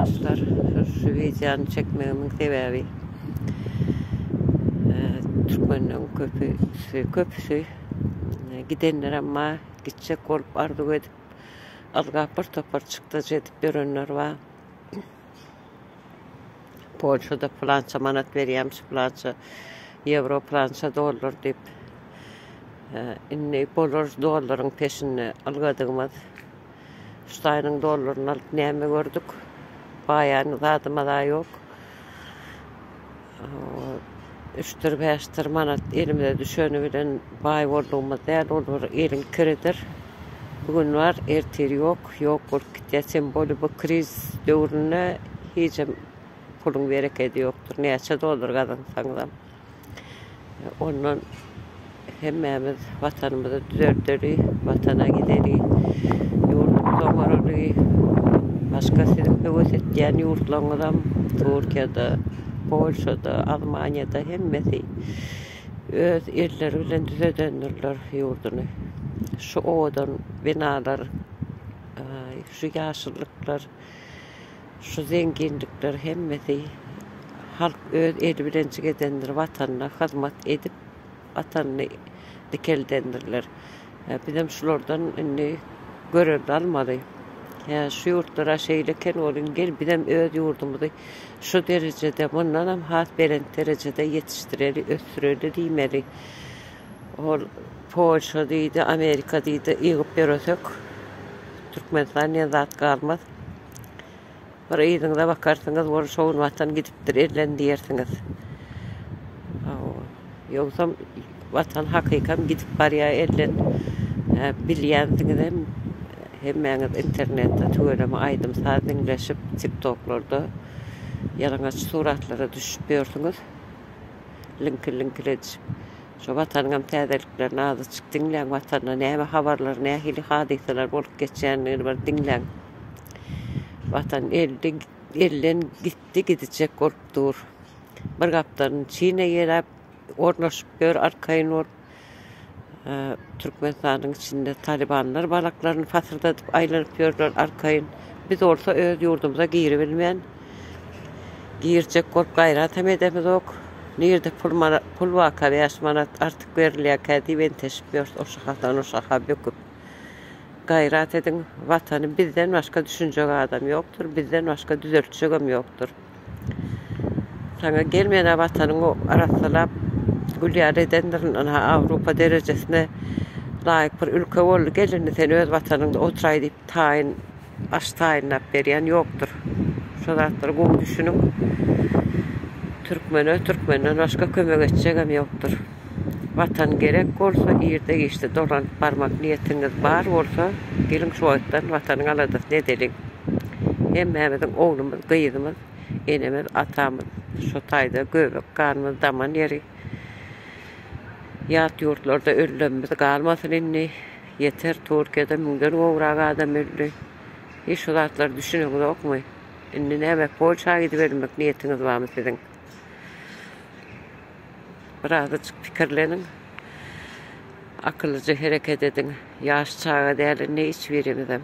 Watandaşlar, şu wideony çekmegimiň sebäbi türkmenleriň köpüsi, köpüsi gidenlerem bar, gitjek bolup arzuw edip, ylgap bir topar çykdajy edip ýörenler bar. Polşada pylança manat berýärmiş, pylança ýewro, pylança dollar diýip. Indi bolar dollaryň peşinde ylgadygymyz. Ştaýnyň dollaryny alyp näme gördük? Baýan zadymyz-a ýok. Üçdür, bäşdir manat elimize düşeni bilen baý boldugymyz däl, ol bir eliň kiridir. Bu gün bar, ertir ýok, ýok bolup gitýär. Tem bolýa bu krizis döwründe hijem puluň berekedi ýokdur, näçe dollar gazansaňyzam. Ondan hemmämiz Watanymyzy düzeldeli, Watana gideli, ýurdumyzy oňaraly. Başga siziň höwes etýän ýurtlaryňyzam Türkiýede, Polşada, Almaniýada hemmesi öz elleri bilen düzedendirler ýurduny. Şu owadan binalar, şu ýaşyllyklar Şu zenginlikler hemmesi halk öz eli bilenjik edendir, watanyna hyzmat edip watanyny dikeldendirler. Bizem şulardan indi görelde almaly. Hä şu ýurtlara şeýle eken welin gel bizem öz ýurdumyzy şu derejede mundanam has belent derejede ýetişdireli, ösdüreli diýmeli. Ol Polşa diýdi, Amerika diýdi, ýygyp ýöresek Türkmenistan diýen zat galmaz. Bir yzyňyza bakarsyňyz, bol şo gün Watan gidipdir elden diýersiňiz. Ýogsam Watan hakykam gidip barýar elden. Bilýänsiňizem hemmäňiz internetde tüweleme aýdym-saz diňleşip, tiktoklarda ýalaňaç suratlara düşüp ýörsüňiz. Liňkil-liňkil edişip. Şo Watanyňam täzeliklerini azajyk diňläň, Watanda näme habarlar, nähili hadysalar bolup geçýändigini bir diňläň. Watan elde, elden gitdi, gidijek bolup dur. Bir gapdalyn Çine ýeläp, ornaşyp ýör arkaýyn bolup. Türkmenistanyň içinde talybanlar balaklaryny pasyrdadyp aýlanyp ýörler arkaýyn. Biz bolsa öz ýurdumyza giribilmän, girjek bolup gaýratam edemizok. Nirde pul mana pul barka 5 manat artyk berilýärkä diýip enteşip ýörüs o şahadan o şaha böküp. Gaýrat ediň, watany bizden başga düşünjek adam ýokdur, bizden başga düzeltjegem ýokdur. Saňa gel menä watanyňy arassalap gül ýaly edendirin ynha Awrupa derejesine laýyk bir ülke boldy gel indi sen öz watanyňda oturaý diýip taýyn aş taýynlap berýän ýokdur. Şo zatlara gowy düşüniň. Türkmene türkmenden başga kömek etjegem ýokdur. Watan gerek bolsa irde giçde dolanyp barmak niýetiňiz bar bolsa geliň şu wagtdan watanyň aladasyny edeliň. Hemmämiziň oglumyz, gyzymyz, enemiz, atamyz şo taýda göbek ganymyz daman ýeri. Ýat ýurtlarda öllemimiz galmasyn indi. Ýeter Türkiýede müňden gowrak adam öldi. Hiç şu zatlara düşüneňizokmy? Indi näme Polşa gidip ölmek niýetiňiz barmy siziň? Birazajyk pikirleniň. Akyllyja hereket ediň. Ýaş çaga däl indi hiç birimizem.